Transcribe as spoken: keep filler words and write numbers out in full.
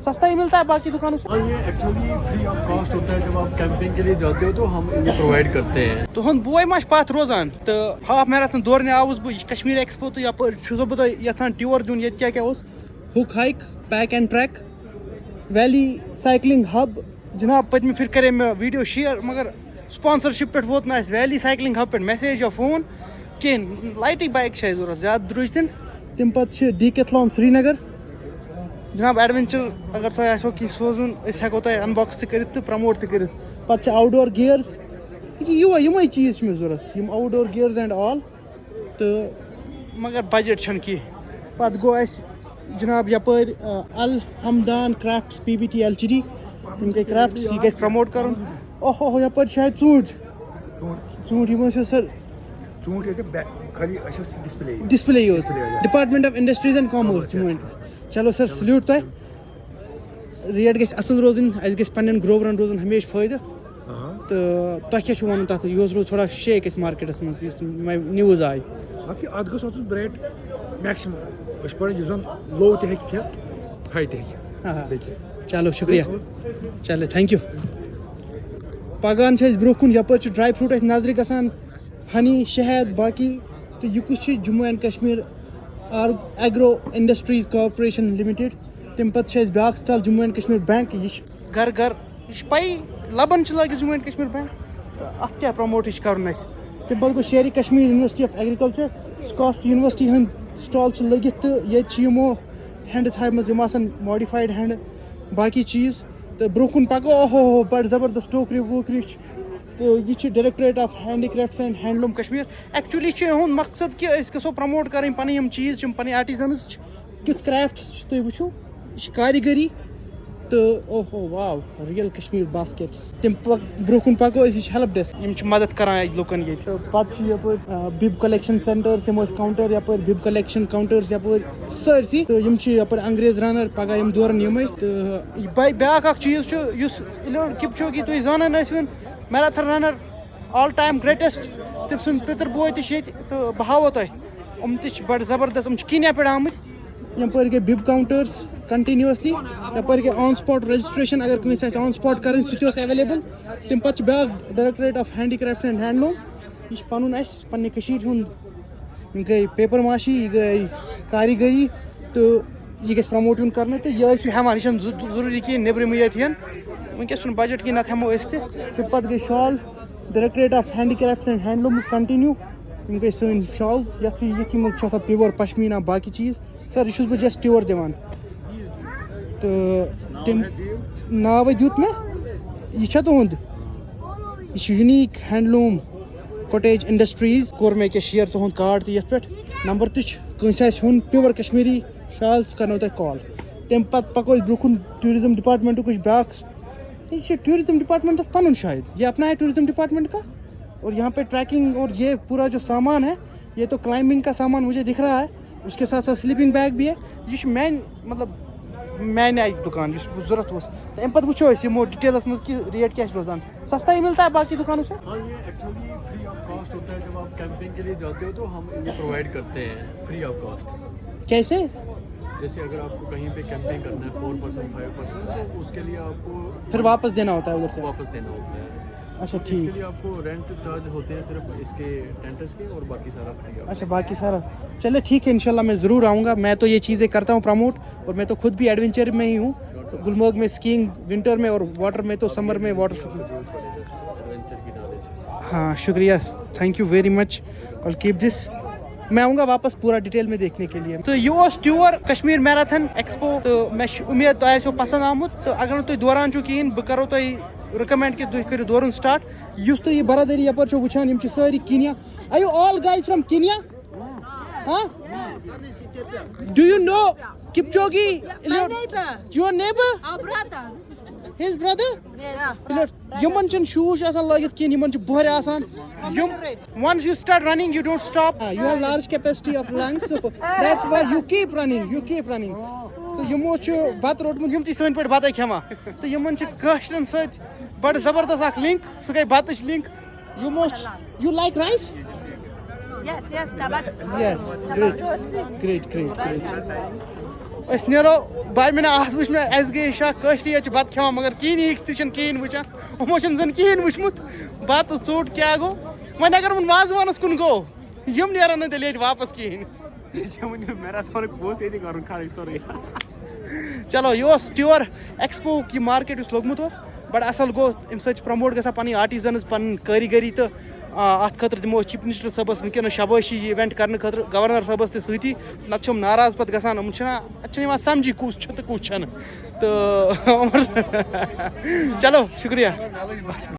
سستا ہی ملتا ہے باقی دکانوں سے؟ اور یہ ایکچولی فری آف کاسٹ ہوتا ہے۔ جب آپ کیمپنگ کے لیے جاتے ہو تو ہم انہیں پرووائڈ کرتے ہیں۔ تُہُنٛد بوے ما چھُ پَتھ روزان؟ تہٕ ہاف میراتھن دورنہِ آوُس بہٕ، یہِ چھُ کشمیر ایکسپو، تہٕ یَپٲرۍ چھُسو بہٕ تۄہہِ یَژھان ٹیوٗر دیُن، ییٚتہِ کیٛاہ کیٛاہ اوس۔ ہُک ہایِک، peak and track, valley cycling hub. جناب، پٔتمہِ پھِرِ کَرے مےٚ ویٖڈیو شِیر، مگر سپانسرشپ پٮ۪ٹھ ووت نہٕ اَسہِ ویلی سایکلنگ ہب پٮ۪ٹھ میسیج یا فون کِہیٖنۍ۔ لایٹٕے بایِک چھِ اَسہِ ضوٚرَتھ، زیادٕ درٛوج تہِ نہٕ۔ تَمہِ پَتہٕ چھِ ڈی کیتھلان سرینگر۔ جناب، ایڈونچر اگر تۄہہِ آسیو کینٛہہ سوزُن، أسۍ ہٮ۪کو تۄہہِ انباکس تہِ کٔرِتھ تہٕ پرموٹ تہِ کٔرِتھ۔ پَتہٕ چھِ آوُٹ ڈور گیئرز، یہِ یِمے، یِمے چیٖز چھِ مےٚ ضوٚرَتھ، یِم out door gears and all. تہٕ مگر بجٹ چھَنہٕ کینٛہہ۔ پَتہٕ گوٚو اَسہِ جناب یَپٲرۍ، آ، الحمدان crafts P V T L T D, یِم گٔے کرافٹس، یہِ گژھِ پرموٹ کَرُن۔ اوہو، یَپٲرۍ چھِ اَتہِ ژوٗنٛٹھۍ۔ ژوٗنٛٹھۍ یِم ٲسۍ سر ژوٗنٛٹھۍ ٲسۍ بے- خٲلی اَسہِ اوس ڈسپلے۔ ڈسپلے یوت۔ ڈسپلے یوت۔ Department of industries and commerce. چلو سر، سلیوٹ تۄہہِ۔ ریٹ گژھِ اصل روزٕنۍ، اسہِ گژھِ پننٮ۪ن گروورن روزُن ہمیشہِ فٲیدٕ۔ تہٕ تۄہہِ کیٛاہ چھُو وَنُن تَتھ؟ یہِ اوس روٗد تھوڑا شیک اَسہِ مارکیٹَس منٛز، یُس مےٚ نیوٕز آیہِ۔ اَتھ کہِ اَتھ گٔژھ آسُن ریٹ میکسِمم۔ أسۍ چھِ پَران یُس زَن لو تہِ ہیٚکہِ کھٮ۪تھ، ہاے تہِ ہیٚکہِ کھٮ۪تھ۔ آ۔ بیٚیہِ کیٛاہ؟ چلو شُکریہ۔ چلو، تھینک یوٗ۔ پَکان چھِ أسۍ برٛونٛہہ کُن، یَپٲرۍ چھُ ڈراے فروٗٹ اَسہِ نظرِ گژھان، ہنی، شہد، باقٕے۔ تہٕ یہِ کُس چھُ؟ جموں اینڈ کشمیر آر ایگرو انڈسٹریز کارپوریشن لِمِٹِڈ۔ تَمہِ پَتہٕ چھِ اَسہِ بیٛاکھ stall Jammu and Kashmir bank, یہِ چھُ گَرٕ گَرٕ، یہِ چھِ پَیی، لَبَن چھِ لٲگِتھ جموں اینڈ کشمیر بینک۔ تہٕ اَتھ کیٛاہ پرموٹ چھِ کَرُن اَسہِ؟ تَمہِ پَتہٕ گوٚو Sheri Kashmir university of agriculture, کاسٹ یونیورسٹی ہٕنٛدۍ سٹال چھِ لٔگِتھ، تہٕ ییٚتہِ چھِ یِمو ہینڈٕ تھایمَژٕ، یِم آسَن ماڈیفایڈ ہینڈٕ، باقٕے چیٖز۔ تہٕ برٛونٛہہ کُن پَکو، اوہو ہو، بَڑٕ زبردست ٹوکرِ ووکرِ چھِ۔ تہٕ یہِ چھِ directorate of handy crafts and handloom Kashmir. Actually چھُ یِہُنٛد مقصد کہِ أسۍ گژھو پرموٹ کَرٕنۍ پَنٕنۍ یِم چیٖز، یِم پَنٕنۍ آرٹیزنز چھِ، کیُتھ کرافٹس چھِ تُہۍ وٕچھِو، یہِ چھِ کاریگٔری۔ تہٕ اوہو، واو، ریئل کشمیر باسکیٹس۔ تَمہِ پَک-، برٛونٛہہ کُن پَکو أسۍ، یہِ چھِ ہیلپ ڈیسک، یِم چھِ مدد کران اَتہِ لُکن ییٚتہِ۔ تہٕ پَتہٕ چھِ یَپٲرۍ، آ، بِب کلیکشن سینٹر، یِم ٲسۍ کاؤنٹر یَپٲرۍ، بِب کلیکشن کاؤنٹرز یَپٲرۍ سٲرسٕے۔ تہٕ یِم چھِ یَپٲرۍ انگریز رنر، پَگاہ یِم دورن یِمے۔ تہٕ بیٚیہِ بیٛاکھ اَکھ چیٖز چھُ، یُس اِلیوڈ کپچوگی تُہۍ زانان ٲسِوُن، marathon runner, all time greatest, تٔمۍ سُنٛد پِتٕر بوے تہِ چھِ ییٚتہِ، تہٕ بہٕ ہاوو تۄہہِ۔ یِم تہِ چھِ بَڑٕ زبردست، یِم چھِ کینیا پٮ۪ٹھ آمٕتۍ۔ یَپٲرۍ گٔے بِب کاؤنٹرز کنٹینیوسلی، یَپٲرۍ گٔے آن سپاٹ رجسٹریشن، اگر کٲنٛسہِ آسہِ آن سپاٹ کَرٕنۍ، سُہ تہِ اوس ایویلیبل۔ تَمہِ پَتہٕ چھِ بیٛاکھ directorate of handy craft and handloom, یہِ چھِ پَنُن اَسہِ پَنٕنہِ کٔشیٖرِ ہُنٛد۔ یِم گٔے پیپر ماشی، یہِ گٔے کاریگٔری، تہٕ یہِ گژھِ پرموٹ یُن کرنہٕ، تہٕ یہِ ٲسِو ہٮ۪وان، یہِ چھَنہٕ ضروٗ-، ضروٗری کینٛہہ نیٚبرِمٕے یٲتۍ ہٮ۪ن۔ وٕنکیٚس چھُنہٕ بجٹ کینٛہہ، نَتہٕ ہٮ۪مو أسۍ تہِ۔ تَمہِ پَتہٕ گٔے شال، directorate of handy crafts and handloom continue. یِم گٔے سٲنۍ شالز، یَتھ یِتھی منٛز چھِ آسان پیور پشمیٖنا، باقٕے چیٖز۔ سر، یہِ چھُس بہٕ جسٹ ٹیوٗر دِوان۔ تہٕ تٔمۍ ناوٕے دیُت مےٚ، یہِ چھا تُہُنٛد؟ یہِ چھُ یوٗنیٖک ہینڈلوٗم کوٹیج انڈسٹریٖز۔ کوٚر مےٚ کیٛاہ شِیر تُہُنٛد کارڈ تہِ یَتھ پٮ۪ٹھ، نمبر تہِ چھُ۔ کٲنٛسہِ آسہِ ہیوٚن پیور کشمیٖری شال، سُہ کرنو تۄہہِ کال۔ تَمہِ پَتہٕ پَکو أسۍ برٛونٛہہ کُن ٹوٗرِزم ڈپارٹمنٹُک، یُس بیٛاکھ، یہِ چھُ ٹوٗرِزم ڈپارٹمنٹَس پَنُن شاید، یہِ اپنایہِ ٹوٗرِزم ڈپارٹمنٹ کا۔ اور یہاں پہ ٹریکنگ اور یہ پورا جو سامان ہے، یہ تو کلائمبنگ کا سامان مجھے دکھ رہا ہے، اس کے ساتھ ساتھ سلیپنگ بیگ بھی ہے۔ یہ میان مطلب میانہِ آیہِ دُکان یُس بہٕ ضوٚرَتھ اوس۔ تہٕ اَمہِ پَتہٕ وٕچھو أسۍ یِمو ڈِٹیلَس منٛز کہِ ریٹ کیٛاہ چھِ روزان۔ سَستا ہی ملتا ہے باقی دُکانوں سے؟ हाँ, ये एक्चुअली फ्री ऑफ कॉस्ट होता है। जब आप कैंपिंग के लिए जाते हो तो हम इन्हें प्रोवाइड करते हैं फ्री ऑफ कॉस्ट। कैसे? जैसे अगर आपको कहीं पे कैंपिंग करना है फोर पर्सन, फाइव पर्सन, तो उसके लिए आपको फिर वापस देना होता है उधर से? वापस देना होता है। अच्छा, इसके ठीक। लिए आपको रेंट चार्ज होते हैं सिर्फ इसके टेंटर्स के, और बाकी सारा फ्री ऑफ। अच्छा, बाकी सारा। चलिए, ठीक है, इंशाल्लाह मैं ज़रूर आऊँगा। मैं तो ये चीज़ें करता हूँ प्रमोट, और मैं तो खुद भी एडवेंचर में ही हूँ। गुलमर्ग में स्कीइंग विंटर में, और वाटर में तो समर में वाटर स्कीइंग। एडवेंचर की नॉलेज। हाँ, शुक्रिया, thank you very much, I'll keep this. मैं आऊँगा वापस पूरा डिटेल में देखने के लिए। तो ये اوس ٹیوٗر کشمیر میراتھن ایکسپو۔ تہٕ مےٚ چھِ اُمید تۄہہِ آسیو پسنٛد آمُت۔ تہٕ اگر نہٕ تُہۍ دوران چھِو کِہیٖنۍ، بہٕ کَرو تۄہہِ رِکَمٮ۪نٛڈ کہِ تُہۍ کٔرِو دورُن سٹارٹ۔ یُس تُہۍ یہِ برادٔری یَپٲرۍ چھِو وٕچھان، یِم چھِ سٲری Kenya. Are you all guys from Kenya? Huh? Do you know Kipchoge? My neighbor, Your neighbor? our brother. His brother? Yeah. یِمَن چھِنہٕ شوٗز چھِ آسان لٲگِتھ کِہیٖنۍ، یِمَن چھِ بۄہرِ آسان۔ یِم Once you start running, you don't stop. You have large capacity of lungs, so that's why you keep running, you keep running. تہٕ یِمو چھُ بَتہٕ روٚٹمُت، یِم تہِ چھِ سٲنۍ پٲٹھۍ بَتَے کھٮ۪وان۔ تہٕ یِمَن چھِ کٲشرٮ۪ن سۭتۍ بَڑٕ زبردست اَکھ لِنک، سُہ گٔے بَتٕچ لِنک۔ یِمو چھِ، you like rice? Yes, yes, tabak. Yes, great, great, great, great. أسۍ نیرو بامِنہ۔ آز وٕچھ مےٚ، اَسہِ گٔے شک، کٲشرِ یٲتۍ چھِ بَتہٕ کھٮ۪وان، مگر کِہیٖنۍ یِکھ تہِ چھِنہٕ کِہیٖنۍ وٕچھان۔ یِمو چھِنہٕ زَن کِہیٖنۍ وٕچھمُت۔ بَتہٕ ژوٚٹ کیٛاہ گوٚو؟ وۄنۍ اگر وۄنۍ وازوانَس کُن گوٚو، یِم نیرَن نہٕ تیٚلہِ ییٚتہِ واپَس کِہیٖنۍ۔ ژےٚ چھےٚ وٕنہِ میراتھانُک پونٛسہٕ ییٚتی کَرُن خرٕچ سورُے۔ چلو، یہِ اوس ٹیوٗر ایکسپوُک یہِ مارکیٹ یُس لوٚگمُت اوس، بَڑٕ اَصٕل گوٚو۔ اَمہِ سۭتۍ چھِ پرٛموٹ گژھان پَنٕنۍ آرٹِزَنٕز، پَنٕنۍ کٲریٖگٔری تہٕ آ، اَتھ خٲطرٕ دِمو أسۍ چیف منسٹر صٲبَس وٕنکیٚنَس شابٲشی یہِ ایونٹ کرنہٕ خٲطرٕ۔ گورنر صٲبَس تہِ سۭتی، نَتہٕ چھِ یِم ناراض پَتہٕ گژھان، یِمَن چھِنہ، اَتہِ چھِنہٕ یِوان سَمجھی کُس چھُ تہٕ کُس چھَنہٕ۔ تہٕ چلو، شُکریہ۔